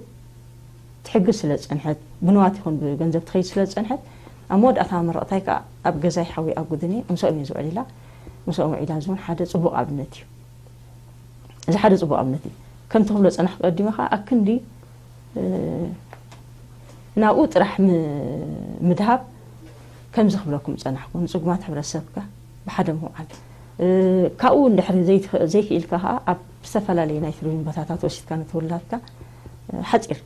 ትሕግዝ ስለ ዝፀንሐት ብንዋት ይኹን ብገንዘብ ትኸይድ ስለ ዝፀንሐት ኣብ መወዳእታ መረቕታይ ከዓ ኣብ ገዛይ ሓዊ ኣብ ጉድኒ ምስኦም እየ ዝውዕል ኢላ ምስኦም ውዒላ እዚ እውን ሓደ ፅቡቕ ኣብነት እዩ። እዚ ሓደ ፅቡቕ ኣብነት እዩ። ከምቲ ክብሎ ፀናሕ ቀዲመ ከዓ ኣክንዲ ናብኡ ጥራሕ ምድሃብ ከምዚ ክብለኩም ዝፀናሕኩ ንፅጉማት ሕብረተሰብካ ብሓደ ምውዓል ካብኡ እንድሕሪ ዘይክኢልካ ከዓ ኣብ ዝተፈላለዩ ናይ ቱሪዝም ቦታታት ወሲድካ ነቲ ውላድካ ሓፂር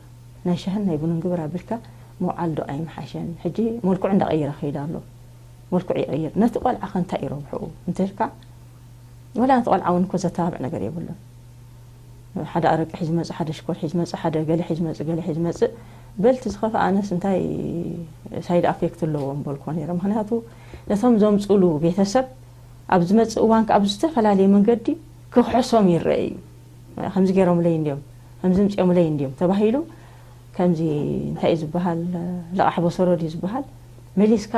ናይ ሻህን ናይ ቡንን ግብር ኣቢልካ ምውዓል ዶ ኣይምሓሸን? ሕጂ መልክዑ እንዳቐየረ ክኸይድ ኣሎ። መልክዑ ይቕይር። ነቲ ቆልዓ ከ እንታይ እዩ ረብሕኡ እንተልካ፣ ወላ ነቲ ቆልዓ እውን እኮ ዘተባብዕ ነገር የብሉን። ሓደ ኣረቂ ሒዝ መጽእ፣ ሓደ ሽኮር ሒዝ መጽእ፣ ሓደ ገለ ሒዝ መጽእ፣ ገለ ሒዝ መጽእ። በልቲ ዝኸፍእ ኣነስ እንታይ ሳይድ ኣፌክት ኣለዎ ምበልኮ ነይረ። ምክንያቱ ነቶም ዘምጽሉ ቤተሰብ ኣብ ዝመጽእ እዋን ከኣ ብዝተፈላለየ መንገዲ ክኽሕሶም ይረአ እዩ። ከምዚ ገይሮምለይ እንድዮም፣ ከምዚ ምጽኦምለይ እንድዮም ተባሂሉ፣ ከምዚ እንታይ እዩ ዝበሃል፣ ለቓሕ ቦሰሮ ድዩ ዝበሃል፣ መሊስካ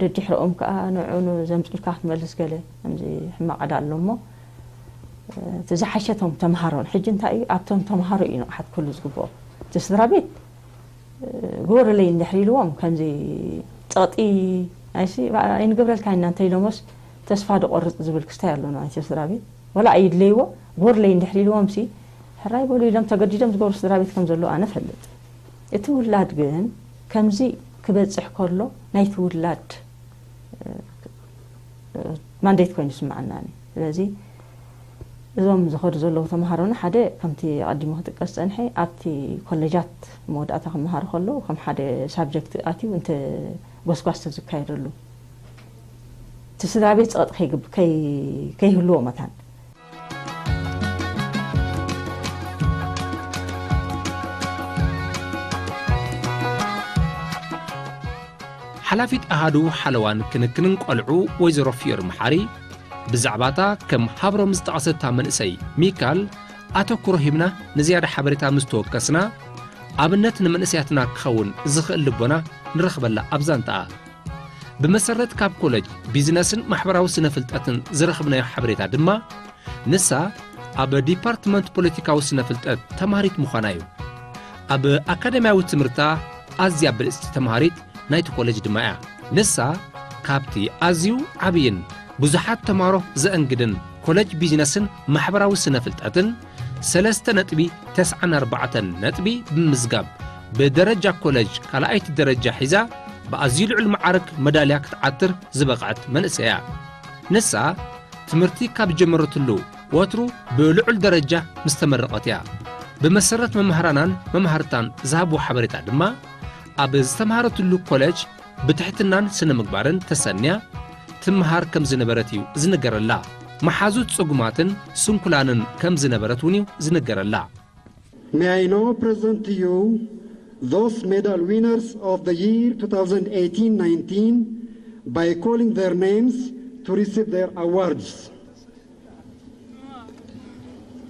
ደድሕረኦም ከኣ ንዕኡ ዘምጽኡልካ ክትመልስ ገለ ከምዚ ሕማቕ ዕዳ ኣሎ እሞ፣ እቲ ዝሓሸቶም ተምሃሮን ሕጂ እንታይ እዩ ኣብቶም ተምሃሮ እዩ ንቕሓት ክህሉ ዝግብኦ። እቲ ስድራ ቤት ግበሩለይ እንድሕር ኢልዎም፣ ከምዚ ጸቕጢ ኣይሲ ኣይንገብረልካ ኢና እንተ ኢሎሞስ ተስፋ ድቆርጽ ዝብል ክስታይ ኣሎ ናይቲ ስድራ ቤት። ወላ ኣይድለይዎ፣ ግበሩለይ እንድሕር ኢልዎም ሲ ሕራይ በሉ ኢሎም ተገዲዶም ዝገብሩ ስድራ ቤት ከም ዘሎ ኣነ እፈልጥ። እቲ ውላድ ግን ከምዚ ክበጽሕ ከሎ ናይቲ ውላድ ማንዴት ኮይኑ ይስምዓና። ስለዚ እዞም ዝኸዱ ዘለዉ ተምሃሮና ሓደ ከምቲ ኣቐዲሙ ክጥቀስ ጸንሐ ኣብቲ ኮሌጃት መወዳእታ ክመሃሩ ከለዉ ከም ሓደ ሳብጀክት ኣትዩ እንተ ጎስጓስ ተዝካየደሉ እቲ ስድራ ቤት ጸቕጢ ከይግብ- ከይ- ከይህልዎ መታን። ሓላፊት ኣሃዱ ሓለዋን ክንክንን ቆልዑ ወይዘሮ ፍዮሪ መሓሪ ብዛዕባታ ከም ሃብሮም ዝጠቐሰታ መንእሰይ ሚካል ኣተኩሮ ሂብና ንዝያዳ ሓበሬታ ምስ ተወከስና ኣብነት ንመንእሰያትና ክኸውን ዝኽእል ልቦና ንረኽበላ ኣብዛ እንተኣ ብመሰረት ካብ ኮለጅ ቢዝነስን ማሕበራዊ ስነ ፍልጠትን ዝረኽብናዮ ሓበሬታ ድማ ንሳ ኣብ ዲፓርትመንት ፖለቲካዊ ስነ ፍልጠት ተማሃሪት ምዃና እዩ። ኣብ ኣካዳሚያዊ ትምህርታ ኣዝያ ብልጽቲ ተማሃሪት ናይቲ ኮለጅ ድማ እያ። ንሳ ካብቲ ኣዝዩ ዓብይን ብዙሓት ተማሃሮ ዘእንግድን ኮለጅ ቢዝነስን ማሕበራዊ ስነ ፍልጠትን ሰለስተ ነጥቢ ተስዓን ኣርባዕተን ነጥቢ ብምምዝጋብ ብደረጃ ኮለጅ ካልኣይቲ ደረጃ ሒዛ ብኣዝዩ ልዑል መዓርግ መዳልያ ክትዓትር ዝበቕዐት መንእሰይ እያ። ንሳ ትምህርቲ ካብ ዝጀመረትሉ ወትሩ ብልዑል ደረጃ ምስ ተመረቐት እያ። ብመሰረት መምህራናን መማህርታን ዝሃብዎ ሓበሬታ ድማ ኣብ ዝተምሃረትሉ ኮለጅ ብትሕትናን ስነ ምግባርን ተሰንያ ትምሃር ከም ዝነበረት እዩ ዝንገረላ። መሓዙት ጽጉማትን ስንኩላንን ከም ዝነበረት እውን እዩ ዝንገረላ። May I now present to you those medal winners of the year two thousand eighteen nineteen by calling their names to receive their awards.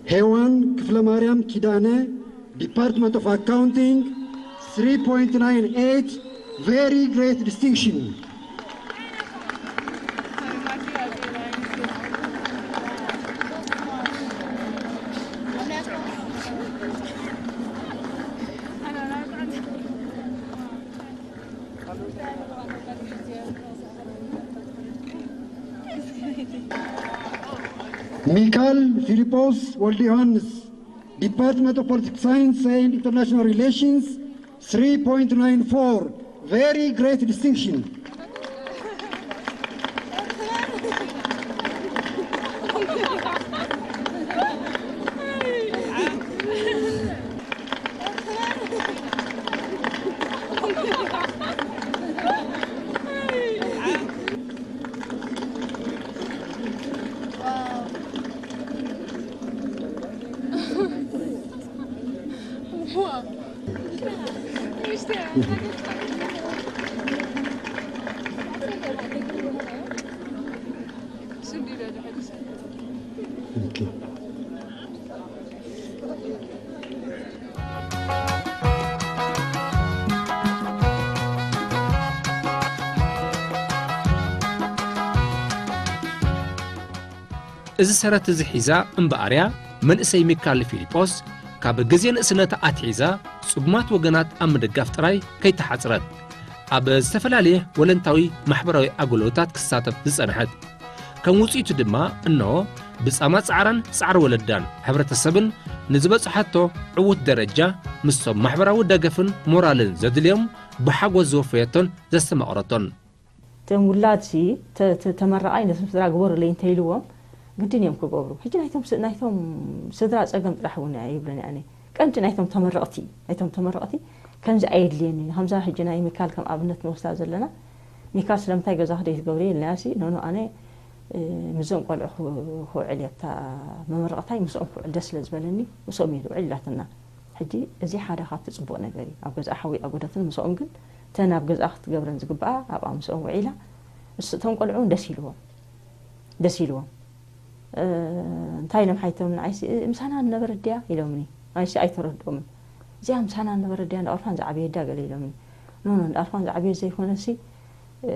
Hewan Kiflamariam Kidane, Department of Accounting, three point nine eight, very great distinction. Michael Philippos Waldi Johannes, Department of Political Science and International Relations, three point nine four, very great distinction. እዚ ሰረት እዚ ሒዛ እምበኣርያ መንእሰይ ሚካል ፊሊጶስ ካብ ግዜ ንእስነታ ኣትሒዛ ጽጉማት ወገናት ኣብ ምድጋፍ ጥራይ ከይተሓጽረት ኣብ ዝተፈላለየ ወለንታዊ ማሕበራዊ ኣገልግሎታት ክሳተፍ ዝጸንሐት ከም ውጽኢቱ ድማ እነሆ ብጻማ ጻዕራን ጻዕሪ ወለዳን ሕብረተሰብን ንዝበጽሓቶ ዕዉት ደረጃ ምስቶም ማሕበራዊ ደገፍን ሞራልን ዘድልዮም ብሓጎስ ዝወፈየቶን ዘስተማቕረቶን። እቶም ውላድሲ ተመራቓይ ነቶም ስድራ ግበሩለይ እንተኢልዎም ግድን እዮም ክገብሩ። ሕጂ ናይቶም ናይቶም ስድራ ጸገም ጥራሕ እውን ኣይብልን ኣነ። ቀንዲ ናይቶም ተመረቕቲ ናይቶም ተመረቕቲ ከምዚ ኣየድልየኒ ከምዛ ሕጂ ናይ ሚካል ከም ኣብነት ንወስዳ ዘለና ሚካል ስለምንታይ ገዛኺ ደይትገብሪ ኢልናያሲ ኖኖ ኣነ ምስዞም ቆልዑ ክውዕል እየ ኣብታ መመረቕታይ ምስኦም ክውዕል ደስ ስለ ዝበለኒ ምስኦም እየ ዝውዕል ኢላትና። ሕጂ እዚ ሓደ ካብቲ ጽቡቕ ነገር እዩ። ኣብ ገዝኣ ሓዊ ኣጎደትን ምስኦም ግን እተን ኣብ ገዝኣ ክትገብረን ዝግብኣ ኣብኣ ምስኦም ውዒላ እቶም ቆልዑ እውን ደስ ኢልዎም። ደስ ኢልዎም። "እንታይ ኢሎም ሓይቶም ንዓይሲ፣ ምሳና ነበረ ድያ?" ኢሎምኒ። ኣነሲ ኣይተረድኦምን። "እዚኣ ምሳና ነበረ ድያ? እንዳ ኣርፋን ዝዓበየ ድያ?" ገለ ኢሎምኒ። "ኖ፣ ኖ፣ እንዳ ኣርፋን ዝዓበየ ዘይኮነሲ፣ እ፣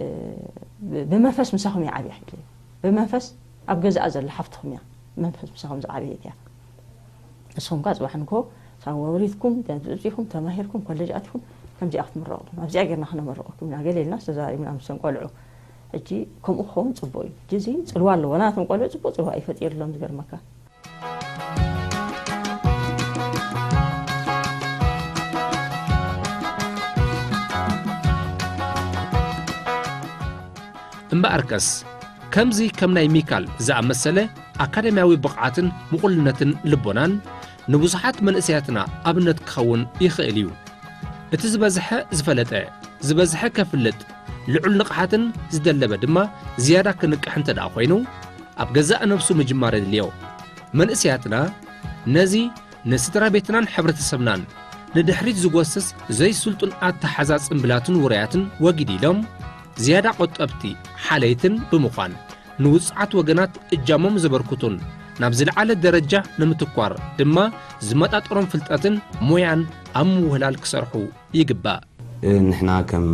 ብ-፣ ብመንፈስ ምሳኹም እያ ዓብያ" ኢለ። "ብመንፈስ ኣብ ገዛኣ ዘላ ሓፍትኹም እያ። ብመንፈስ ምሳኹም ዝዓበየት እያ። ንስኹም ከኣ ጽባሕ ንግሆ ሳዋ ወሪድኩም፣ ደብዚኹም፣ ተማሂርኩም፣ ኮሌጅ ኣቲኹም፣ ከምዚኣ ክትምረቑ፣ ኣብዚኣ ጌርና ክነመርቐኩም ኢና" ገለ ኢልና ዝተዛሪብና ምስቶም ቆልዑ። ሕጂ ከምኡ ክኸውን ጽቡቕ እዩ። ሕጂ እዚ ጽልዋ ኣለዎ። ናቶም ቆልዑ ጽቡቕ ጽልዋ እዩ ፈጢርሎም ዝገርመካ። እምበኣርከስ፣ ከምዚ ከም ናይ ሚካል ዝኣመሰለ ኣካደምያዊ ብቕዓትን ምቑልነትን ልቦናን ንብዙሓት መንእሰያትና ኣብነት ክኸውን ይኽእል እዩ። እቲ ዝበዝሐ ዝፈለጠ፣ ዝበዝሐ ከፍልጥ፣ ልዑል ንቕሓትን ዝደለበ ድማ ዝያዳ ክንቅሕ እንተ ደኣ ኮይኑ፣ ኣብ ገዛእ ነብሱ ምጅማር የድልዮ። መንእሰያትና ነዚ ንስድራ ቤትናን ሕብረተሰብናን ንድሕሪት ዝጎስስ ዘይስልጡን ኣተሓዛ ጽምብላትን ውራያትን ወጊድ ኢሎም፣ ዝያዳ ቆጠብቲ፣ ሓለይትን ብምዃን፣ ንውጽዓት ወገናት እጃሞም ዘበርክቱን ናብ ዝለዓለ ደረጃ ንምትኳር ድማ ዝመጣጠሮም ፍልጠትን ሞያን ኣብ ምውህላል ክሰርሑ ይግባእ። ንሕና ከም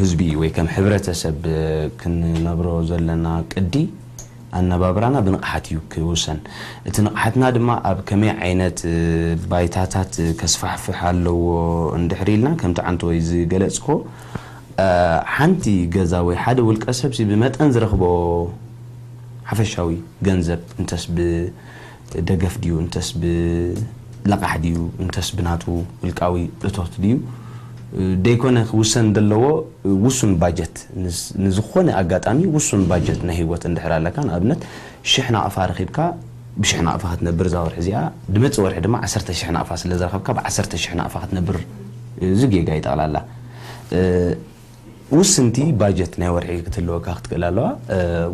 ህዝቢ ወይ ከም ሕብረተሰብ ክንነብሮ ዘለና ቅዲ ኣነባብራና ብንቕሓት እዩ ክውሰን። እቲ ንቕሓትና ድማ ኣብ ከመይ ዓይነት ባይታታት ከስፋሕፍሕ ኣለዎ እንድሕር ኢልና፣ ከምቲ ዓንተወይ ዝገለጽኮ፣ ሓንቲ ገዛ ወይ ሓደ ውልቀ ሰብሲ ብመጠን ዝረኽቦ ሓፈሻዊ ገንዘብ፣ እንተስ ብደገፍ ድዩ፣ እንተስ ብለቓሕ ድዩ፣ እንተስ ብናቱ ውልቃዊ እቶት ድዩ፣ ደይኮነ ክውሰን ዘለዎ ውሱን ባጀት፣ ንስ-፣ ንዝኾነ ኣጋጣሚ ውሱን ባጀት ናይ ህይወት እንድሕር ኣለካ፣ ንኣብነት ሽሕ ናቕፋ ረኺብካ፣ ብሽሕ ናቕፋ ክትነብር እዛ ወርሒ እዚኣ፣ ድመጽእ ወርሒ ድማ ዓሰርተ ሽሕ ናቕፋ ስለ ዝረኸብካ፣ ብዓሰርተ ሽሕ ናቕፋ ክትነብር፣ እዚ ጌጋ እዩ ጠቕላላ። ውስንቲ ባጀት ናይ ወርሒ ክትህልወካ ክትክእል ኣለዋ።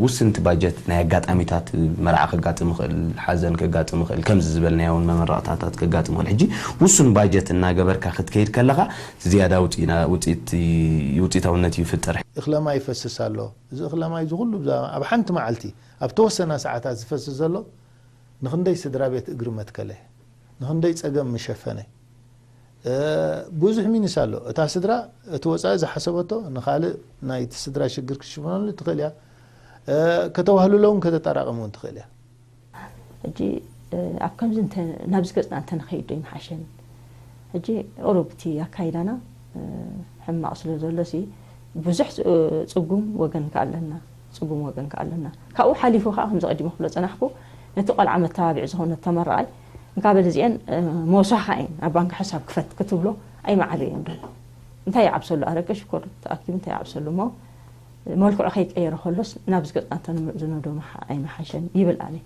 ውስንቲ ባጀት ናይ ኣጋጣሚታት፣ መርዓ ከጋጥም ይኽእል፣ ሓዘን ከጋጥም ይኽእል፣ ከምዚ ዝበልናዮ እውን መመረቕታታት ከጋጥም ይኽእል። ሕጂ ውሱን ባጀት እናገበርካ ክትከይድ ከለኻ ዝያዳ ውፂና-፣ ውፅኢት-፣ ውፅኢታውነት ይፍጠር። እኽለ ማይ ይፈስስ ኣሎ። እዚ እኽለ ማይ እዚ ኩሉ ብዛ-፣ ኣብ ሓንቲ መዓልቲ፣ ኣብ ተወሰና ሰዓታት ዝፈስስ ዘሎ ንኽንደይ ስድራ ቤት እግሪ መትከለ፣ ንኽንደይ ጸገም ምሸፈነ። እ፣ ብዙሕ ሚንስ ኣሎ። እታ ስድራ እቲ ወጻኢ ዝሓሰበቶ ንኻልእ ናይቲ ስድራ ሽግር ክትሽፍነሉ ትኽእል እያ። እ፣ ከተዋህልሎ እውን ከተጠራቕም እውን ትኽእል እያ። ሕጂ፣ እ፣ ኣብ ከምዚ እንተ-፣ ናብዚ ገጽና እንተ ንኸይድ ዶ ይምሓሸኒ? ሕጂ ቁሩብ እቲ ኣካይዳና፣ እ፣ ሕማቕ ስለ ዘሎሲ ብዙሕ ፅ-፣ ጽጉም ወገን ከ ኣለና፣ ጽጉም ወገን ከ ኣለና። ካብኡ ሓሊፉ ከኣ ከምዚ ቀዲሙ ክብሎ ጸናሕኩ፣ ነቲ ቆልዓ መተባብዒ ዝኾነ ተመራቓይ እንካ በል እዚኤን፣ እ፣ መወሳኻ እየን፣ ኣብ ባንክ ሕሳብ ክፈት ክትብሎ ኣይመዓበየን ዶ? እንታይ ይዓብሰሉ? ኣረቂ ሽኮር ተኣኪቡ እንታይ ይዓብሰሉ እሞ፣ መልክዑ ከይቀየረ ከሎስ ናብዚ ገጽና እንተ ንምእዝኖ ዶ ምሓ-፣ ኣይምሓሸን ይብል ኣነ።